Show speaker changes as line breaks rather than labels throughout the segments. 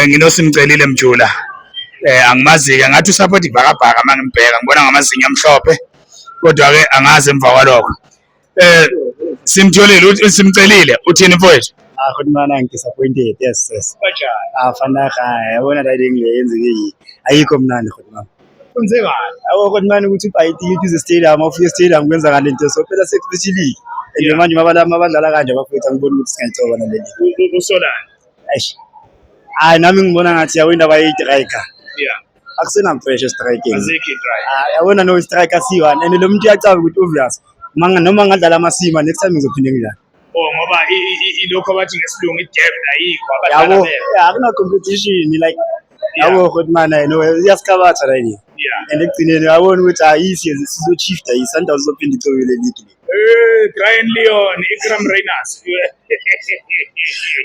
Nginosimcelile Mjula. Angimazi-ke ngathi usupport ibhakabhaka uma ngimbheka ngibona ngamazinyo amhlophe kodwa-ke angazi emva kwalokho. Simtholile uthi simcelile uthini mfowethu?
Ah, kodwa mana ngidisappointed. Yes.
Kanjani?
Ah, vandag yabona la le yenzeke yini. Ayikho mnandi kodwa mama.
Kwenzekani?
Yabo kodwa manje ukuthi ubhaye itikiti uze stadium, awufike stadium kwenzakala lento so phela sekuphithilile. And manje mabalama abadlala kanje abafowethu angiboni ukuthi singayithoba nale league.
Usolani?
Eish. Hayi nami ngibona ngathi yabo indaba ye-striker.
Yeah.
Akusena pressure striking.
Azikho i-drive.
Ah, yabona no striker C1 and lo muntu uyacaba ukuthi obvious. Manga noma ngadlala amasima next time ngizophinde ngidlale.
Oh ngoba ilokho abathi ngesilungu i-depth ayikho abadlala
Yabo,
bebe.
yeah, akuna competition like yabo kodwa mana no iyasikhabatha la yini. And ekugcineni uyabona ukuthi hayi sizo-shifta yi-Sundowns izophinde icobele league le.
Brian Leon, Ikram Reyners.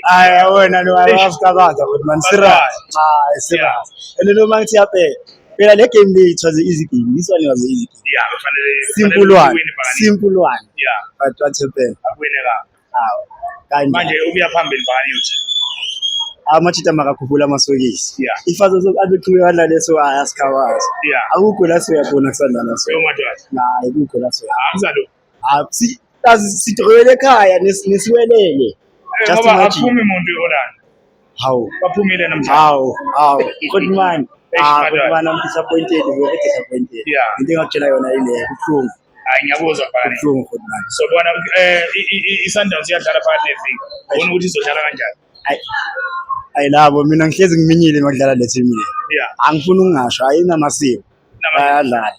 Hayi yabona no ayasikhabatha kodwa man serious. Hayi serious. And noma ngithi yaphela phela le game le it was an easy game. This one was an easy game.
Yeah, kufanele
Simple one. Simple one.
Yeah,
But what happened?
akuwine ka.
Hawu. Kanje.
Manje ukuya phambili bani uthi.
Amachita makakhuphula amasokisi.
Yeah.
If azoqhubeka adlale so ayasikhabaza.
Yeah.
Akukho la soya khona kusadlala so.
Yo madoda.
Hayi akukho la soya.
Akuzalo.
Ah, si azi sidrowele ekhaya nesiwelele. Just
Ngoba
imagine.
aphumi umuntu eOrlando.
Hawu.
Baphumile namhlanje.
Hawu, hawu. Kodwa man,
Eish,
ah,
madoda.
kodwa man I'm disappointed, very disappointed.
Yeah.
Into engakutshela yona ile kubuhlungu,
Hayi ngiyakuzwa bani.
kubuhlungu kodwa man.
So bona i-Sundowns iyadlala phakathi neviki. Ubona ukuthi izodlala kanjani.
Ayi. Ayi labo mina ngihlezi ngiminyile makudlala le team le.
Yeah.
Angifuni ukungasho ayinamasiko. Bayadlala.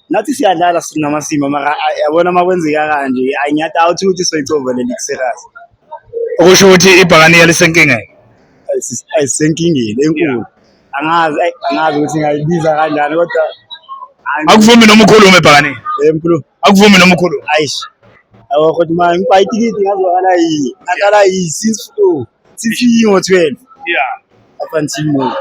Nathi siyadlala sinamasimo mara yabona makwenzeka kanje ayi ngiyadoubt ukuthi soyicova le league serious.
Okusho ukuthi ibhakaniya lisenkingeni.
Ayisenkingeni enkulu. Angazi ayi angazi ukuthi ngayibiza kanjani kodwa
Akuvumi noma ukhulume ebhakaniya.
Mkhulu
Akuvumi noma ukhulume.
ayish. Yabo kodwa manje ngibhaye itikiti ngazwakala yini? Ngaqala yi since oh since ngo 12
Yeah.
up until now.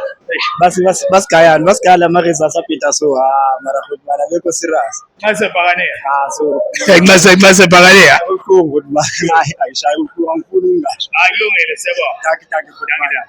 Basi basi basigayana basigaya ama results aphetha so ah mara kodwa mara bekho serious.
Nxa sebhakaniya.
Ah sorry.
Nxa sebhakaniya.
Kubuhlungu kodwa manje hayi ayishayi kubuhlungu angifuni ukungasho.
Hayi kulungile siyabonga.
Taki taki kodwa manje.